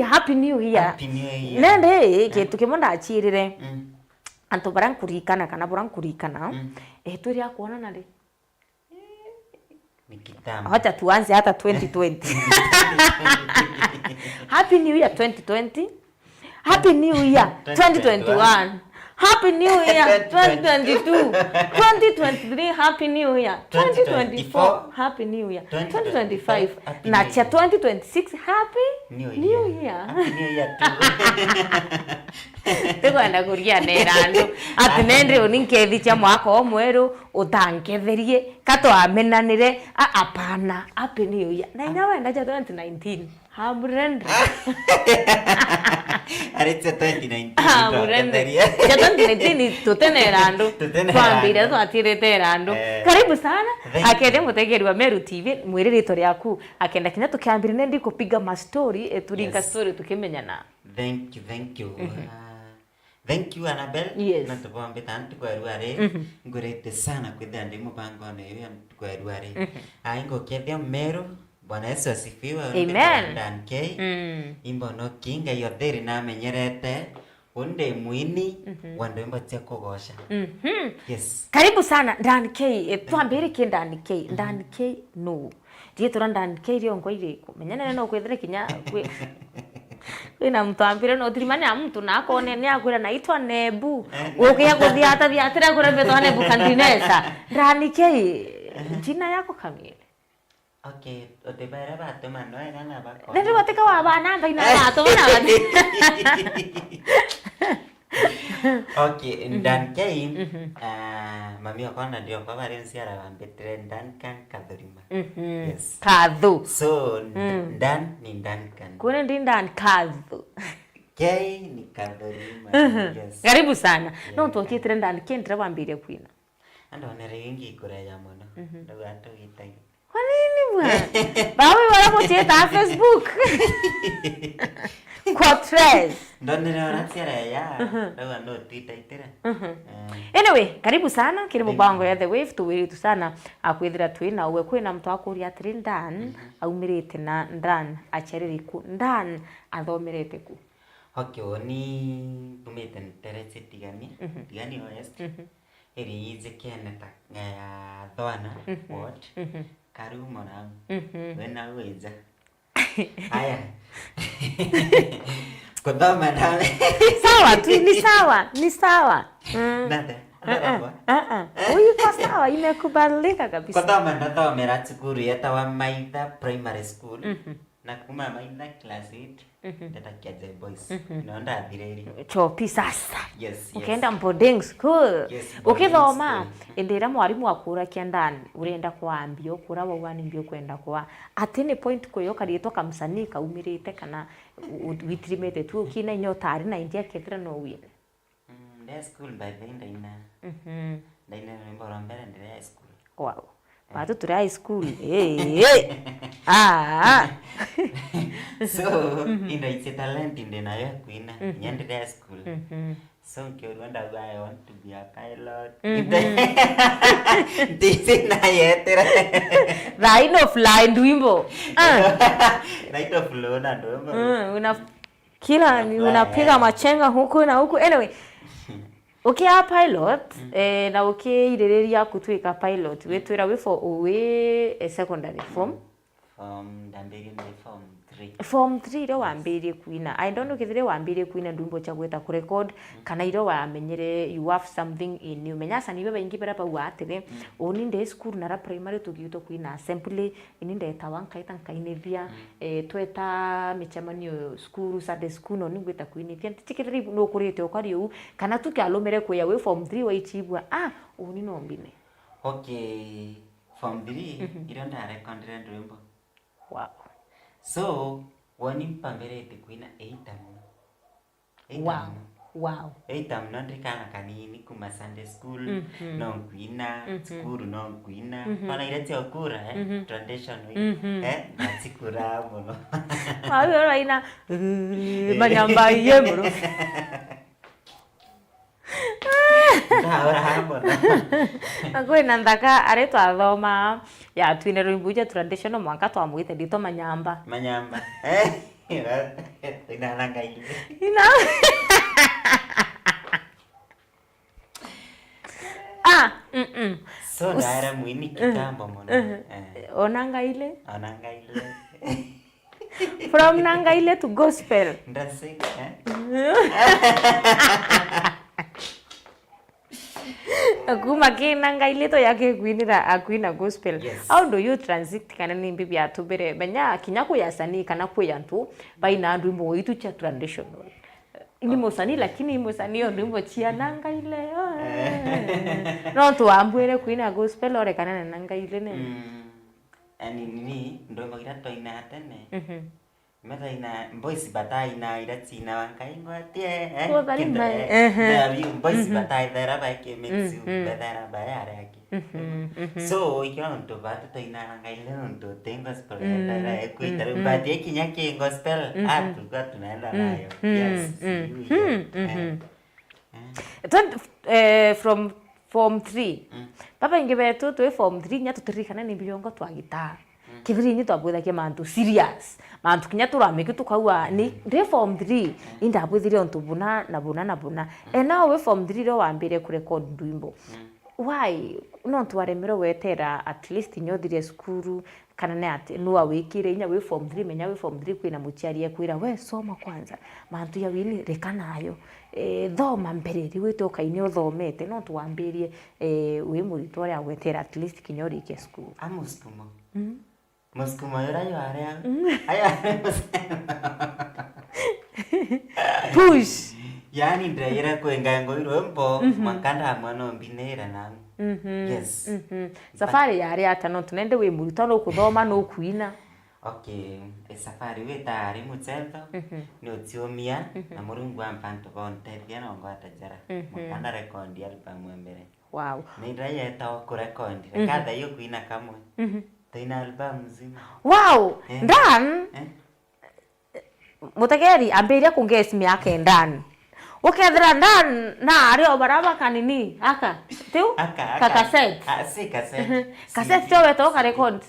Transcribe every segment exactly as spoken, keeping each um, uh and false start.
Happy New Year. Happy New Year. Nende, eh, kintu kimwe ndachirire. Mm. Antu baria nkuririkana kana buria nkuririkana, mm, eh, twiri a kwonana ri? Ni kitambo. Wacha tuanze hata twenty twenty. Happy New Year twenty twenty. Happy New Year twenty twenty-one. Happy New Year twenty twenty-two. Twenty twenty-three, Happy New Year. Twenty twenty-four, Happy New Year. Twenty twenty-five, Happy New Year. Na cia twenty twenty-six, Happy New Year. Happy New Year too. Tikwenda kuriganira andu ati nende uni nkethi cia mwaka umweru utanketherie, ka twamenanire. A, apana, Happy New Year. Na inya wenda ja twenty nineteen. Hamurendre. Ari cia twenty nineteen. Hamurendre. Twaketherie. Cia twenty nineteen tutenera andu. Tutenera andu. Twambire twatirite andu. Eh. Karibu sana. Thank you. Akende mutegeri wa Meru T V, mwiriritwe riaku. Akenda kinya tukiambire nendi kupiga ma story, eh, turinga, yes, story tukimenyana. Thank you, thank you. Mhm. Ah, thank you, Annabel. Yes. Na tubombe ta ntuku ya rua ri. Mhm. Ngwirite sana kwithira ndi mubangone uyu ya ntuku ya rua ri. Mhm. Ai ngukethia Meru. Bwana Yesu asifiwe. Amen. Ndi Dan K. Mm. Imbono kinga yo thiri namenyerete. Undi mwini, mhm, wa ndwimbo cia kugoca. Mhm. Yes. Karibu sana, Dan K. Eh, twambire ki Dan K? Mhm. Dan K nu? Riitwa ria Dan K riongo iriku? Menya nene no kwithire kinya kwi-, kwina mtu ambire no tirimani ya mtu na akone ni akwira naitwa Nebu. Eh, ukia kuthiata thiatira kura mbetwa Nebukadinesa. Dan K, eh, jina yako kamili? Okay, uti baria batuma no ena na bako. Nende batika wa bana mbaina na batuma na bati. Okay, mhm. Dan K, mhm, ah, mami wakwa na ndio kwa bari nsiara bambitire Duncan Kathurima. Mhm. Yes. Kathu. So, mm, Dan ni Duncan. Kune ndi Dan Kathu. K ni Kathurima. Mhm. Yes. Karibu sana. Yeah. No twokitire Dan K ndira bambire kwina. Andonere ingi ikureja mono. Mhm. Ndauga tugitagi. Kwa nini bwana? Bawe wala mucheta Facebook. Kwa Tres. Ndonere ora ciareya. Mhm. Ndauga no twitaitire. Mhm. Eh. Anyway, karibu sana kiri mubango ya The Wave, tuwiritu sana akwithira twina uwe. Kwina mtu akuria atiri, Dan, mhm, aumirite na Dan, acherere ku? Dan athomerete ku? Okay, uni mbumite ntere cia Tigania, mhm, Tigania West. Mhm. Iri ijikene ta, eh, ya Thwana, mhm, ward, mhm, Karumo na, mhm, wena wija. Aya. Kuthoma nawe. Sawa tu, ni sawa, ni sawa. Mm. Nate, ah, ah, ah, ah. Uyu iko sawa, imekubalika kabisa. Kuthoma ndathomera cukuru yetawa Maitha Primary School. Mhm. Na kuma Maitha class eight, mhm, ndetakia J Boys. Mhm. No ndathiriri. Chopi sasa. Yes, yes. Ukaenda boarding school. Yes, boarding school. Ukithoma, indi iria mwarimu akurakia ndani, urenda kwambia, ukura wauga ni mbio kwenda kwa. At any point kuyo karitwa kamsanii kaumirite kana u-, u-, witirimite tu ukina inya utari na india kethira no wine. Mm, nde school by the way ndaina. Mhm. Ndaina rwimbo rwa mbere ndire high school. Wow. Eh. Watu turi high school. Hey, hey. Ah. So, mhm, inda ici talent ndi nayo ya kuina. Mhm. Nya ndire high school. Mhm. So, nkiurua ndauga, "I want to be a pilot." Mhm. Ndici nayetera. Thaino fly ndwimbo. Ah. Right of flow na ndwimbo. Mm, una Kila ni unafly, unapiga, eh, machenga huku na huku. Anyway, ukia pilot, mm, eh, na ukiiririria kutwika pilot, mm, witwira wi fo-, wi, eh, secondary form? Form, ndambirie ndi form three. Form three rio, yes, wambirie kuina. I don't know kethire wambirie kuina ndwimbo cha gwita kurecord, mm, kana irio wamenyere you have something in you. Menya aca nibe baingi bara bauga atiri, mm, uni ndi school nara primary tugiitwa kuina assembly, ini ndetawa nkaita nkainithia, mm, eh, tweta micemanio cukuru, Sunday school, no ningwita kuinithia. Ntitikiriri nukurite ukari uu, kana tu kiarumire kwia wi form three waichibua, ah, uni no mbine. Okay, form three, mhm, irio ndarekondire ndwimbo. Wow. So, woni mpambirite kuina eita muno. Wow. Eita muno. Wow. Eita muno ndi kana kanini kuma Sunday school, mhm, no nkuina, mhm, cukuru no nkuina. Mhm. Ona iria cia ukura, eh, mhm, traditional, mhm, eh, ngacikura muno. Wau uraina, eh, manyamba iye muno. Ndaura muno. Na kwina nthaka ari twathoma ya twine rwimbo ijo traditional mwanka twamwite ndito manyamba. Manyamba. Eh? Inanangaile. Ina. Ah, mm-mm. So ndaera mwini kitambo mono. Eh. Onangaile. Onangaile. From nangaile to gospel. Ndasika, eh? Kuma kina ngailito ya kikwinira akwina gospel. Yes. How do you transit kana ni mbi biatubire? Menya kinya kwi asanii kana kwi antu baina ndwimbo gwitu cia traditional. Ni musanii lakini musanii o ndwimbo cia nangaile. No tu ambwire kwina gospel orekana na nangaile ne. Mm. Ani nini ndwimbo ira twaina tene. Mhm. Metaina boys bataina ira china wa ngai ngwatie, eh, Kwa thari kintu, mbae, eh, ehe. There you boys bataithera baike mix you bethera bae araki. So ikyo ntu batu twaina ngai le ntu te gospel ethera ekwita but ikinya ki gospel atuka tunaenda nayo. Yes. You, you, eh. Twen- eh, from form three. Babaingi betu twi form three nya tutiririkana ni mbiongo twa gitaa. Kithiri ni twabwithagia mantu serious. Mantu kinya turamiki tukauga ni ndi form three indabwithirie untu buna na buna na buna. Ena wi form three rio wambire ku record ndwimbo. Why? Nontu waremire gwetera at least nyothire cukuru kana ni ati nu awikire inya wi form three menya wi form three kwina muciari ekwira we soma kwanza. Mantu ya wini reka nayo. Eh, thoma mbere riu itoka ini uthomete nontu wambirie eh, wi muritwa uria agwetera at least kinya urikie cukuru. Amusukumo. Musukumo yura ywaria. Aya. Push. Yani ndeyire kwenga ngo irwimbo makanda amwe no mbinire nau. Yes. Safari yari ata nontu nende wi muritwa nukuthoma nukuina. Okay, e safari wita ari muchetho ni utiumia na Murungu ampa antu bontethia no ngwata njara. Makanda rekondi album ya mbere. Wow. Ni ndira yetawa kurekondi reka thaio kwina kamwe. Taina album nzima. Wow. Eh. Dan. Eh? Mutegeri ambiria kungesi miaka ndani. Ukethira ndani na ari o bara bakanini aka tiu Aka, aka. Ka cassette. Ah, si cassette. Cassette tio weta ukarekondi.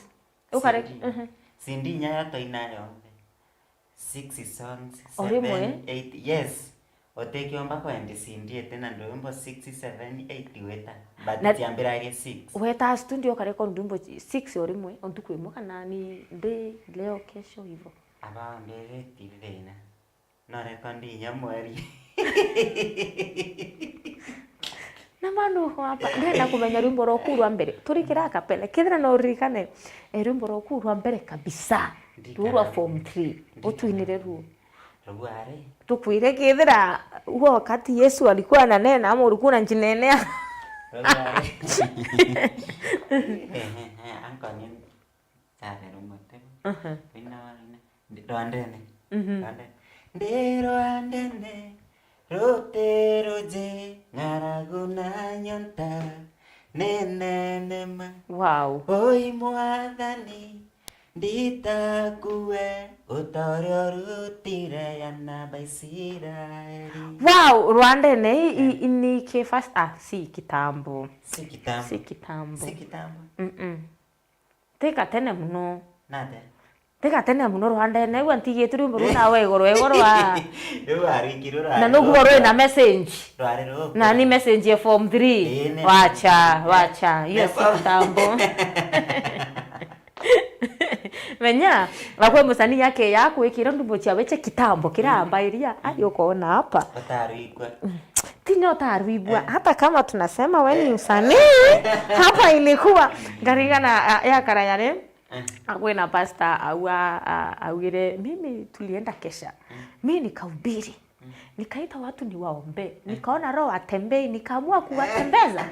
Ukare. C D. C D inya yataina yonthe. Six songs, O rimwe? Seven, eight, yes. Utikiomba kwendi C D iti na ndwimbo six, seven, eight wita. But Na- tiambirarie six. Weta studio ukarekondi ndwimbo six o rimwe o ntuku imwe kana ni ndi leo kesho hivo. Aba ndwiriti thina. No rekondi inya mweri. Na bado uko hapa. Ndenda kumenya rwimbo rwaku rwa mbere. Turikira akapele. Kethira no uririkane eh, rwimbo rwaku rwa mbere kabisa. Ruu rwa form three. Utwinire ruo. Rwari. Tukwire kethira huo wakati Yesu alikuwa ananena ama ulikuwa unajinenea. Rwari. Eh, eh, eh, ankonye. Chare rumwe tebo. Wina wa wina. Ndi- Rwandene. Rwandene. Ndi rwandene. Ruti ruji ng'aragu na nyonta. Ni nene ma. Wow. Oi mwathani. Nditakue. Utorio rutire yana Baisiraeli. Wow, rwandene i- i- ni ki first ah si kitambo. Si kitambo. Si kitambo. Si kitambo. Mm-mm. Tika tene muno. Nate. Tika tene muno rwandene igua ntigite rwimbo ruu nawe igoro igoro wa. Riu arikirura. Na nuguo rwi na message. Rwari ruku. Na ni message ya form three. Ii, ni Wacha, form three. Wacha. Hiyo si kitambo. Menya, wakwe musanii yake ya kwikira ndumbo cia weche kitambo kirambairia. Ai ukoona hapa. Utarwigua. Tinya utarwigua. Hata kama tunasema we ni msanii, hapa ilikuwa ngarigana ah, ya karayare. Akwina pastor aua ah, augire mimi tulienda kesha. Mimi nikahubiri. Nikaita watu niwaombe. Nikaona roho atembei, nikaamua kuwatembeza.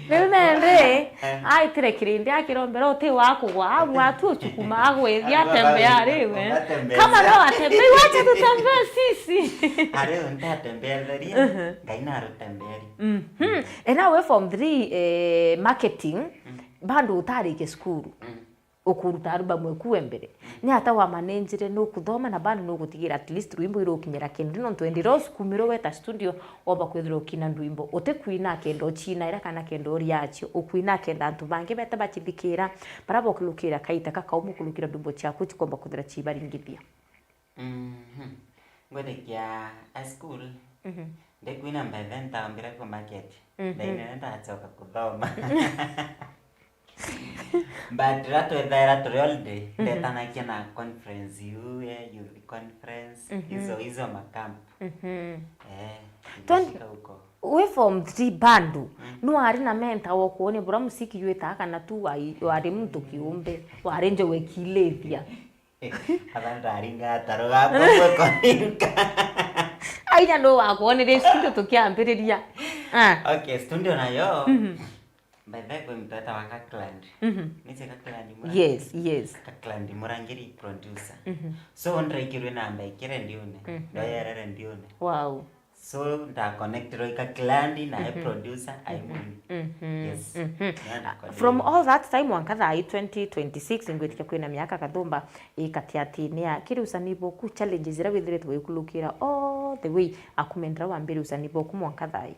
Riu nende aitire kirindi akirombera uti wa kugwa amwe atu uchukuma agwithia atembea riwe kama no atembei wacha tutembee sisi. Ariu ntatembeetheria. Ngai narutembeeri. Ena we form three eh, marketing bado utarikia cukuru. ukuruta album eku we mbere. Ni ata wamanenjire, nukuthoma na bado nugutigira at least rwimbo irukinyira kindu, nontu endi ro sukumiro weta studio, womba kwithirwa ukina ndwimbo. Utikwina kenda uchina ira kana kenda uria acio, ukwina kenda antu bangi beta bachithikira, bara bokulukira kaita kakaumu kulukira ndwimbo ciaku cikomba kwithira cibaringithia. Mhm. Ngwitikia high school, mhm, ndikwina mbethe ntambire ku market. Mhm. Ndainene ndachoka kuthoma. But ra twethaira turi holiday, mhm, ndetanakia na conference iu, eh, youth conference, mhm, izo, izo macamp. Mhm. Eh, Twen- ngishika huko. Wi form three bado, mm, nwari na mentor wokuonia bura musiki jwitaga kana tu wai-, wari muntu kiumbe, wari njowe kilithia. Aba ndaringa ata rugambo rwe koninka? Aina no wakwonire studio tukiambiriria. Ah. Okay, studio nayo. Mhm. By the way, kwi mtu etawa Kirkland. Mhm. Niche Kirkland Murangiri. Yes, yes. Kirkland Murangiri producer. Mhm. So, ndraikirwe namba ikire ndiune. Mhm. Ndoyerere ndiune. Wow. So, ndaconnectirwe i Kirkland na e, mhm, producer, ai, mhm, mwini. Mhm. Yes. Mhm. Ndio recording. From all that time, mwanka thaa ii twenty twenty-six, ngwitikia kwina miaka kathumba i katiatini ya kiri usanii boku, challenges iria withiritwe wikulukira all the way akumendera wambire usanii boku mwanka thaa ii.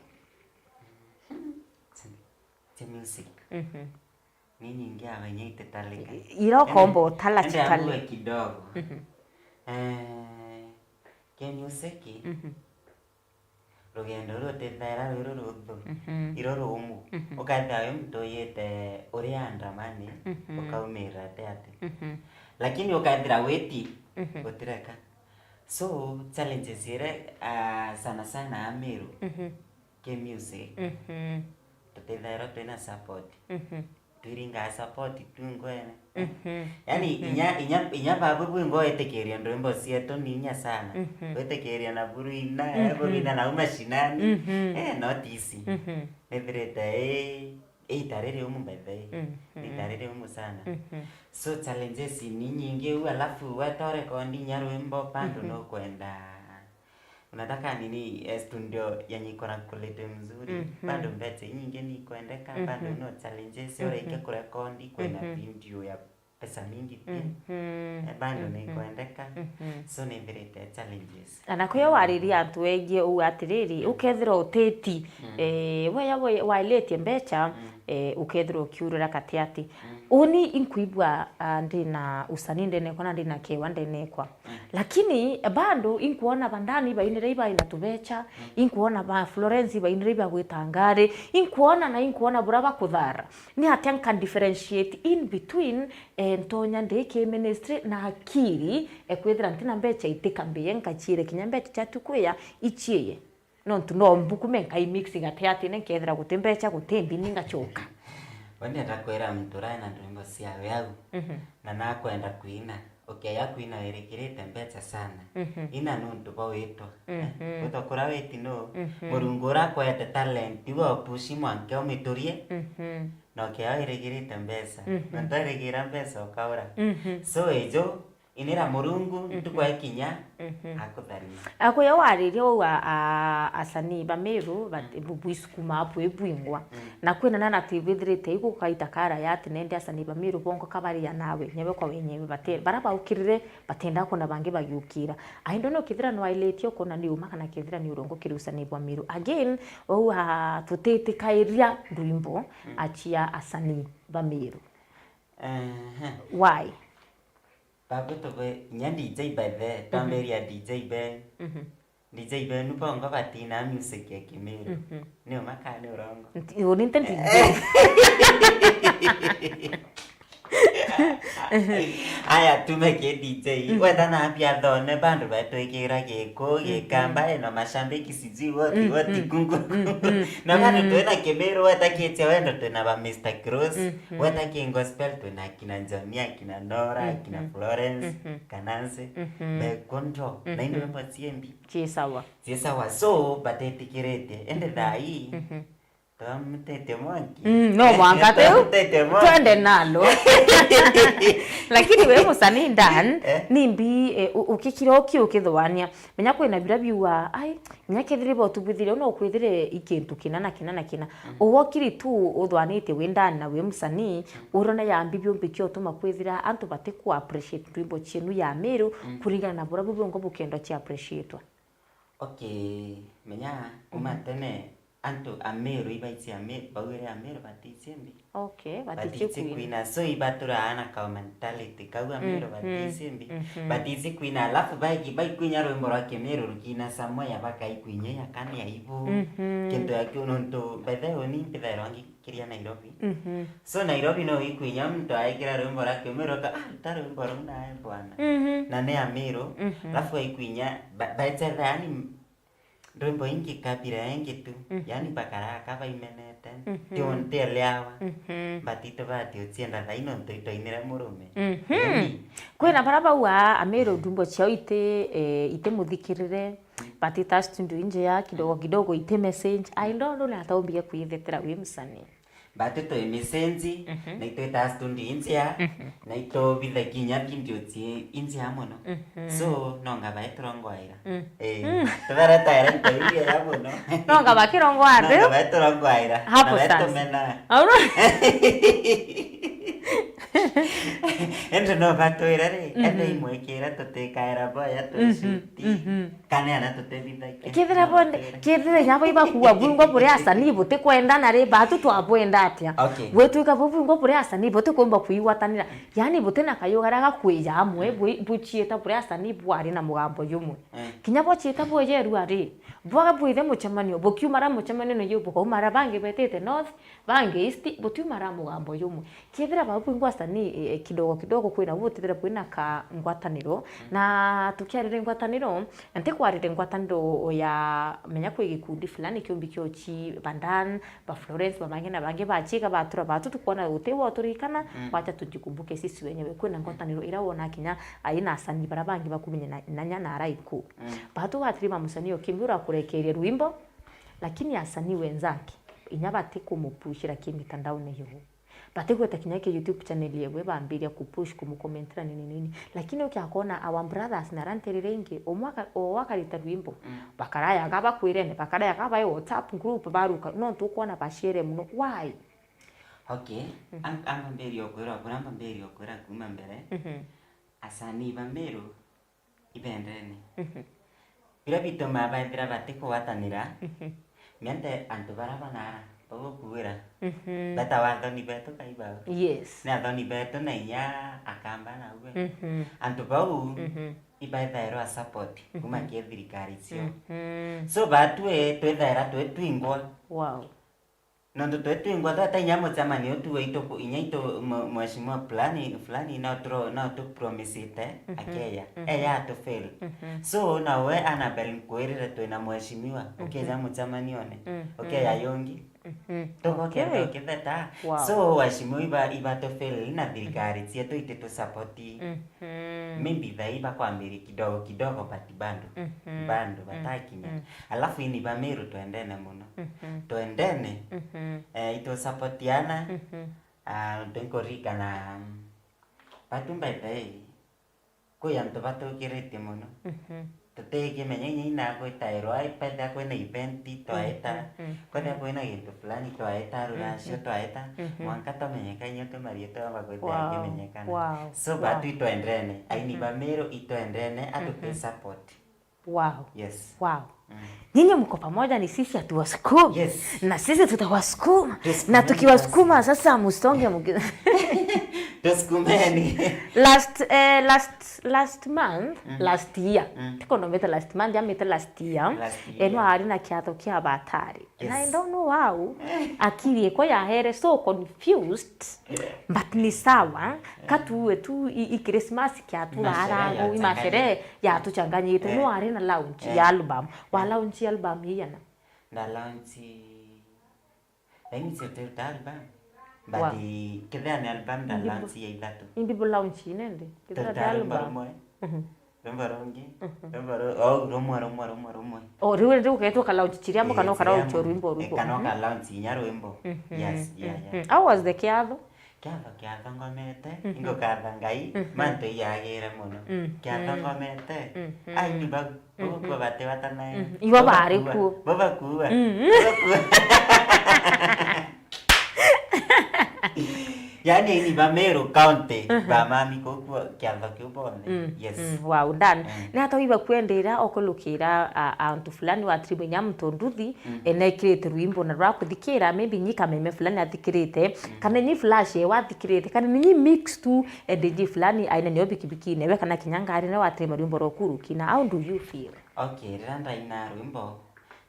Cia music. Mhm. Ni nyingi aba inya ititarika. I-, ira ukomba utala. Ende, ende ambue citari kidogo. Mhm. Eh, kia music, mhm, rugendo ruu utithaira rwi ruruthu, mhm, iro rumu. Mhm. Ukethira wi muntu uyite uri andamani, mhm, ukaumirira ati ati. Mhm. Lakini ukethira witi, mhm, utireka. So, challenges iria, ah, sana sana Amiru, mhm, ki music, mhm, tutithairwa twina support. Mhm. Twiringaa support tu ngwene. Mhm. Yani, mhm, inya, inya, inya babu bwingo witikiria ndwimbo cietu ni inya sana. Mhm. Witikiria na buruina, eh, mhm, buruina na uma shinani. Mhm. Eh, not easy. Mhm. Nithirite i, i itari riumu by the way. Mhm. Ni itari riumu sana. Mhm. So challenges ni nyingi u, alafu weta urekondi inya rwimbo, bado, mhm, nukwenda Unataka nini, eh, studio yenye iko na quality mzuri? Mhm. Bado mbecha nyingi ni kwendeka, bado, mhm, no challenges, mhm, ureke kurekondi, kwina, mhm, video ya pesa mingi pia. Mhm. Eh, bado ni, mhm, kwendeka. Mhm. So, ni mbirite challenges. Na kuyo wariria antu wengi uu atiriri, mm, ukethira utiti, mm, eh, weya we-, wailetie mbecha, mm, eh, ukethira ukiurira katiati. Mm. Uni inkuigua, ah, ndina usanii ndene kwa na ndina kewa ndene kwa. Mm. Lakini bado inkwona ba Ndani bainire ibaina tubecha, mm, inkwona ba Florence bainire ibagwita ngari, inkwona na inkwona bura bakuthara. Ni atia nka differentiate in between, eh, ntonya ndi ki ministry na akiri, eh, kwithira ntina mbecha itikambie nkachiire kinya mbecha cia tukuya ichiiye? Nontu no mbukume nkai mix gatiatine nkethira guti mbecha, guti mbini ngachoka. We ndenda kwira muntu urae na ndwimbo ciawe au, mhm, na nakwenda kwina. Ukeya kwina wirikirite mbecha sana. Mhm. Ina nuntu bo witwa. Eh, mhm, witwa kura witi nu, mhm, Murungu urakwete talent, iwe upushi mwanke umiturie, mhm, na ukeya wirikirite mbecha. Mhm. Na ndarigira mbecha ukaura. Mhm. So ijo, inira Murungu, mhm, ntuku ekinya, mhm, akutharima. Akuya wariria uu a, a, asanii ba Meru, but, mhm, bu-, bwisukuma apu ibwingwa. Mm. Na kwina na natwibwithirite igu kaita kara ya ati nende asanii ba Meru bongo kabaria nawe, nyewe kwa wenyewe, bate-, bara baukirire, batenda kwona bangi bagiukira. Aindo no kethira nwailetie ukona ni uma kana kethira ni urongo kiri usanii bwa Meru. Again, uu a, tutitikairia ndwimbo, mm, achia asanii ba Meru. Ehe. Why? Babu tube, inya D J by the, mhm, twambiria D J Ben. Mhm. D J Ben bongo batina music ya Kimiru. Mhm. Ni uma kana ni urongo? Nti-, uni nte D J. Aya, tume ki D J. Mhm. Weta na pia thone bandu betwikira Giku, mhm, Gikamba, ino mashambiki sijui what, mhm, what, kungu. Mhm. Na bandu, mhm, twina Kimiru, weta kitia wendo twina ba Mister Cross, mhm, weta ki gospel twina kina Johnny, kina Nora, mhm, kina Florence, mhm, Kananse, mhm, be control. Na, mhm, indo imwe ciembi. Ci sawa. Ci sawa. So, batetikiritie. Ende, mhm, thaa ii, mhm, Twamutete mwanki. Mm, no mwanka tiu. Twamutete mwanki. Twende nalo. Lakini we musanii Dan, eh, nimbi, eh, u-, ukikira uki ukithwania. Menya kwina bira biuga, ai, menya kethire botubwithire, no kwithire i kintu kina na kina na kina. Mm. Ugokiri tu uthwanite wi Dan na wi musanii, mm, urona yambi biumbi kiotuma kwithira antu batiku appreciate ndwimbo cienu ya Meru, mm, kuringana na bura bubungo bukendwa ci appreciatwa. Okay, menya kuma, mhm, tene antu a Meru ibaici a Meru, baugire a Meru batici mbi. Okay, batici, batici kwina. Kwina. So ibaturaga na ka mentality kau a, mm, Meru, mm, batici mbi. Mhm. Batici kwina, alafu baiki-, baikwinya rwimbo rwa Kimeru rukina somewhere bakaikwinya ya kani aibu. Mhm. Kintu ya kiu nontu by the way ni mpithairwa ngi- kiria Nairobi. Mhm. So Nairobi no ikwinya muntu aikira rwimbo rwa Kimeru ka, ah, ta rwimbo ruu nae bwana. Mhm. Na ni a Meru. Mhm. Alafu aikwinya ba-, baetha yani rwimbo ingi kabira ingi tu. Mhm. Yani bakara ka baimenete. Mhm. Ti untieleawa. Mhm. But itubati ucienda thaino ntu itwainire murume. Mhm. Yani, kwina bara bauga a Meru ndwimbo ciao iti, eh, iti muthikirire. Batita studio injea kidogo kidogo iti message. I don't know ni ata umbire kwithetera wi musanii. Batu twi message, mhm, na itwita studio injea, mhm, na itubitha kinya video ci injea muno. Mhm. So, nonga bae turongwaira. Mm. Eh, mm, tubaretaira into injea muno. Nonga bakirongwa ati? Nonga bae turongwaira. Hapo na bae sasa. Tumena. Auro? Ende no batwira ri, ende, mhm, imwikira tutikaera boya, mhm, tucuti. Mhm. Kana ana tutebithagia. Kethira bonde, kethira inya bai bakuuga bwingwa buria asanii butikwendana ri, batu twabwenda atia? Okay. Gwituika bu bwingwa buria asanii butikumba kuigwatanira. Yani butina kayu garia gakwija amwe, mm, bwi-, buciita buria asanii bwari na mugambo jumwe. Mm. Kinya bwaciita bwejerua ri, bwaga bwithe mucemanio, bukiumara mucemanio ni ju bukaumara bangi betite North, bangi East, butiumara mugambo jumwe. Kethira bau bwingwa asanii, eh, kidogo kidogo kwina butethira kwina ka ngwataniro, mm, na tukiarira ngwataniro, ntikwarire ngwataniro ya menya kwi gikundi fulani kiumbi kiochi, ba Dan, ba Florence, ba bangi na bangi bachiga batura batu tukwona uti wa turikana, mm, wacha tujikumbuke sisi wenyewe. Kwina ngwataniro ira wona kinya aina asanii bara bangi bakumenye na, na nya na araiku. Mm. Batu watiri ba musanii ukimbi urakurekeria rwimbo, lakini asanii wenzake, inya batikumupushira ki mitandaone hiyo. Batigweta kinya ki YouTube channel yewe bambiria kupush kumukomentera nini nini. Lakini ukiakona our brothers na ranterire ingi, umwe aka-, o akarita rwimbo. Mm. Bakarayaga bakwirene, bakarayaga bai WhatsApp group baruka, no ntu ukwona bashere muno. Why? Okay. Mm. Am-, amba mberie okwira, bura amba mberie okwira kuma mbere. Mhm. Asanii ba Meru ibendene. Mhm. Biria bitumaa baethira batikugwatanira, mhm, miante antu bara banara, bau ukuwira. Mhm. Beta wathoni betu kai bau. Yes. Ni athoni betu na inya akamba na uwe. Mhm. Antu bau, mhm, ibaethairwa support kuma, mhm, ki thirikari cio. Mhm. So batue twethaira twe twingwa. Wow. Nontu twe twingwa tweta inya mucemanio tu waitu ku-, inya itu mwe-, mheshimiwa fulani, fulani no turo-, no tu promisite, mhm, akeya. Mhm. Eya atu fail. Mhm. So, nawe Annabel nkwirire twina mheshimiwa, mhm, ukeja mucemanione, mhm, ukeya yongi. Mhm. Tugokenda, okay, ukitheta. Wow. So, waheshimiwa iba, iba tu fail na thirikari, mhm, cietu iti tu support. Mhm. Mm. Maybe thai bakwambiria kidogo kidogo, but bado. Mhm. Bado, mm, batakinya. Mm. Alafu ini ba Meru twendene muno. Mhm. Twendene, mhm, eh, itwe supportiana. Mhm. Ah, nkuririkana, mm, batu by the way, kwi antu batukiritie muno. Mhm. Tutikimenya inya ina gwitairwa, kwethira kwina event twaeta, mhm, mhm, kwethira kwina gintu fulani twaeta, ruracio, mhm, twaeta, mhm, mwanka twamenyeka inya tu marietwa yamba kwithira, wow, yakimenyekana. Wow. So, wow, batu itwendene, aini, mhm, ba Meru itwendene, atu, mhm, twi support. Wow. Yes. Wow. Mm. Nyinyi mko pamoja, ni sisi hatuwasukumi. Yes. Na sisi tutawasukuma. Tusukumeni. Na tukiwasukuma basi, sasa msonge mki- Tusukumeni. Last, eh, last, last month, mm, last year. Mm. Tiko nomete last month, amete last year. Last year. Eno ari na kiatho kia batari. Yes. Na I don't know how. Akiri iko yahere so confused. Yeah. But ni sawa. Yeah. Katuwe tu i, i Christmas kia tu. Masherehe rarago, i masherehe yatuchanganyite. Eh. No ari na launch, eh, ya album. Wa, eh, launch album igana? Na launch, yaani sio tu album. But, wow, kethira ni album na, indi bu-, launch ya ithatu. Indi bu launch nende? Kethira ni album. Tuta album rumwe. Mhm. Rwimbo rungi. Mhm. Rwimbo ru-, oh, rumwe, rumwe, rumwe, rumwe. Oh, riu, riu ukeetwa ka launch chiria, kana uka launch rwimbo rugo. Kana uka launch inya rwimbo. Mhm. Yes, yeah, yeah. Mhm. How was the kiatho? Kiatho, kiatho ngomete, mhm, ingukatha Ngai, mhm, mantu iyagire mono. Mm, kiatho, mm, ngomete, mhm, ai, ni ba-, mhm, bau bati batanae. Mhm. Ibo bari kuo. Baba kuo. Mm. Baba kuo. Yaani, ni ba Meru County, mhm, ba mami kuu kuo kiatho kiu bonthe. Mm, yes. Mm, wow, done. Mm. Ni ata iba kwendera okulukira, a, antu fulani wa tribe nya muntu nduthi, mm, ene ekirite rwimbo na rwa kuthikira, maybe nyi kameme fulani athikirite, mm, kana nyi flash ye wathikirite, kana nyi mix tu, ende nyi fulani aina nio bikibikine, we kana kinya ngari ne watema rwimbo rwa kurukina. How do you feel? Okay, rira ndaina rwimbo,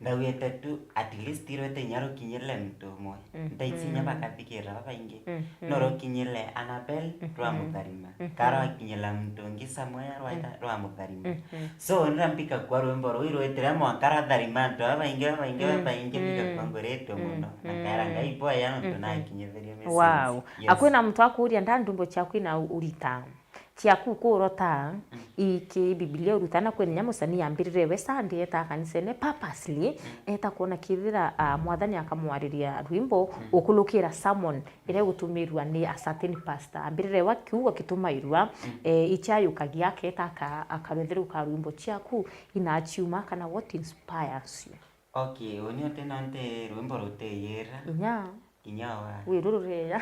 ndauite tu at least rwete inya rukinyire muntu umwe. Mm, ndaisi inya, mm, bakathikira babaingi. Mm, mm. No rukinyire Annabel, mhm, rwa Mutharima. Mhm. Ka rwakinyira muntu ungi somewhere rwa, mm, rwa Mutharima. Mhm. So, nira mbika kwa rwimbo ruu irwitire mwanka rwa Tharima antu babaingi, babaingi, mm, babaingi, mm, bigakwa nguritwe, mm, mono. Na nkaera, mm, Ngai bwaya nontu, mhm, nakinyithirie message. Wow. Yes. Akwina muntu akuria, nda ndumbo ciaku ina urita? Ciaku kurota, mm, iki Biblia urutana kwina inya musanii ambirire we Sunday eta kanisene purposely, mm, eta kwona kithira, ah, Mwathani akamwariria rwimbo, mm, ukulukira sermon iria igutumirwa ni a certain pastor. Ambirire wa kiugo kitumairwa, mm, eh, ichayukagia aketa aka-, akarwethiruka rwimbo ciaku inachiuma kana what inspires you? Okay, uni uti na nti rwimbo rutiyira. Inya. Kinya wa. Wiru rureya.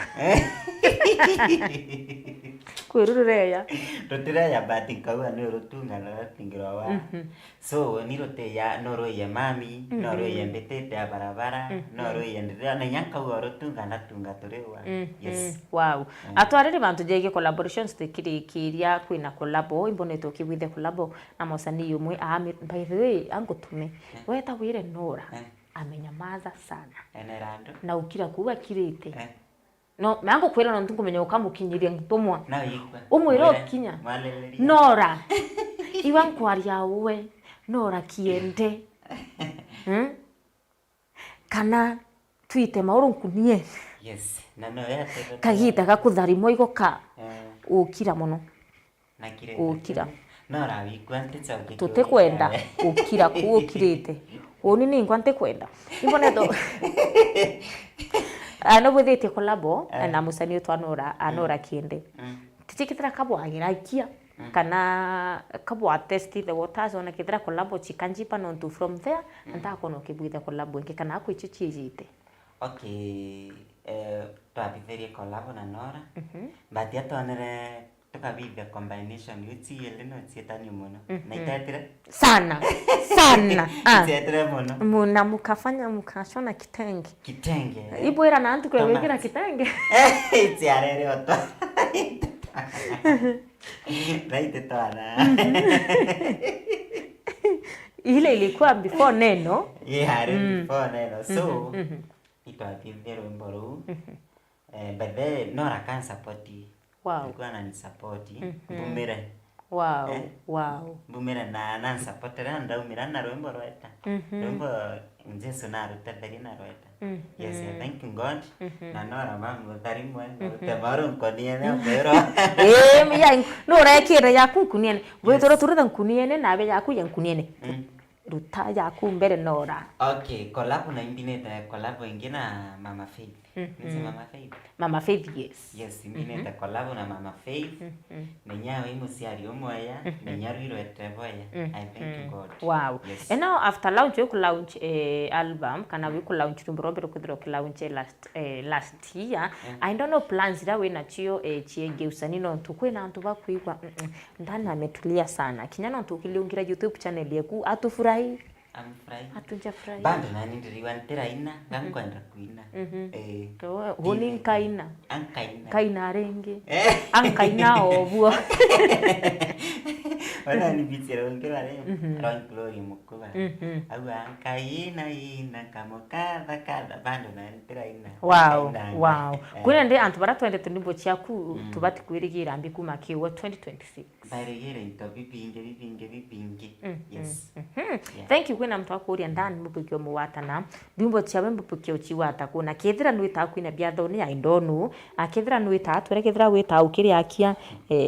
Kwiru rureya. Rutireya, but nkauga ni urutunga na rutingirwa wa. Mhm. So, ni ruteya, no rwiye mami, no, mhm, rwiye mbitite ya barabara, no, mhm, rwiye ndirira, na inya nkauga urutunga ndatunga turi wa. Mhm. Yes. Wow. Mm. Atwariri bantu jegi collaborations tikirikiria kwina collabo, imbonete ukibwithia collabo na musanii umwe. Ah, mi-, by the way, angutume. Eh. Weta wire Nora. Eh. Amenyamaza sana. Ene randu. Na ukira kuu akirite. Eh. No, na ngukwira nontu nkumenya ukamukinyiria ntumwa. Na wikwa. Umwire mwire, ukinya. Mwaleleria. Nora. Iwa nkwaria uwe. Nora kiende. Hmm? Kana twite mauru nkuniene. Yes. Na no ya tebe. Kagita gakutharimwa igoka. Eh. Ukira mono. Gukira. Tutikwenda gukira kuu ukirite. Uni ningwa ntikwenda. Imbonetho. Ah, no bwithitie collabo, eh, na musanii utwa Nora, a, mm, Nora Kiende. Mm. Tijikithira kabwagira ikia, mm, kana kabwa test the waters, ona kithira collabo chikanjipa nontu from there, mm, ntakwona ukibwitha collabo ingi, kana akwicho chiijite. Okay, eh, twabithirie collabo na Nora. Mhm. But atonere tukabithia combination, iu ciiri no cietanie mono. Mhm. Na itetire? Sana. Sana. Ah. Itetire mono. Mu-, na mukafanya, mukashona kitenge. Kitenge, eh? Ibwira na antu kwe gwikira kitenge. Itiarere oto. Raite twana. Mhm. Ile ilikuwa before neno. Yeah, mm, before neno. So, mhm, mhm, itwathithie rwimbo ruu. Mhm. Eh, by the way, Nora akansapoti. Wow. Alikuwa ananisupport. Mhm. Mbumire. Wow, eh? Wow. Mbumire na, na nsupportera ndaumira na rwimbo rweta. Mhm. Rwimbo Jesu narutetherie na rweta. Mhm. Yes, I thank God. Mhm. Na Nora mamu tharimwe, mhm, rute maru nkoniene, mbero. Eh, ya, no urekire yaku nkuniene. Yes. Wetoro turutha nkuniene, nabe yaku ya nkuniene. Mm. Ruta yaku mbere Nora. Okay, collab na imbinite collab ingi na Mama Faith. Mhm. Nisi Mama Faith? Mama Faith, yes. Yes, imbinite, mhm, collab na Mama Faith. Mhm. Menya wi muciari umweya, mhm, menya rwirwete bweya. Mhm. I thank God. Wow. Yes. And now after launch, wiku launch, eh, album, kana wiku launch rwimbo rwa mbere kwithirwa uki launch, eh, last, eh, last year. Mm. I don't know plans iria wina cio, eh, ciengie usanii nontu kwina antu bakwigua, mm, mm, ndani ametulia sana. Kinya nontu ukiliungira YouTube channel yeku, atufurahi. Amfurahi. Atujafurahi. Bado nani ndiriwa ntiraina, ngankwenda kuina. Mhm. Eh. Huni nkaina. Ankaina. Nkaina ringi. Eh. Ankaina obuo. Ona ni bichira ungira re. Mhm. Ron Glory Mukuba. Mhm. Au ankaina, ina, kamukatha, katha, bado nani ndiraina. Wow, ankaina. Wow. Eh. Kwina ndi antu bara twendete nyimbo ciaku, mm, tubati kwirigira mbi kuma kiwa twenty twenty-six. Mbarigire into bibingi, bibingi, bibingi. Mm, yes. Mm, mhm. Yeah. Thank you. Kwina muntu akuria, ndani mubiki umugwatana. Ndwimbo ciawe mbubuke uchiwata kuna. Kethira nwita kwina biathoni, I don't know. A, kethira nwita, twere kethira wita ukiri akia, eh,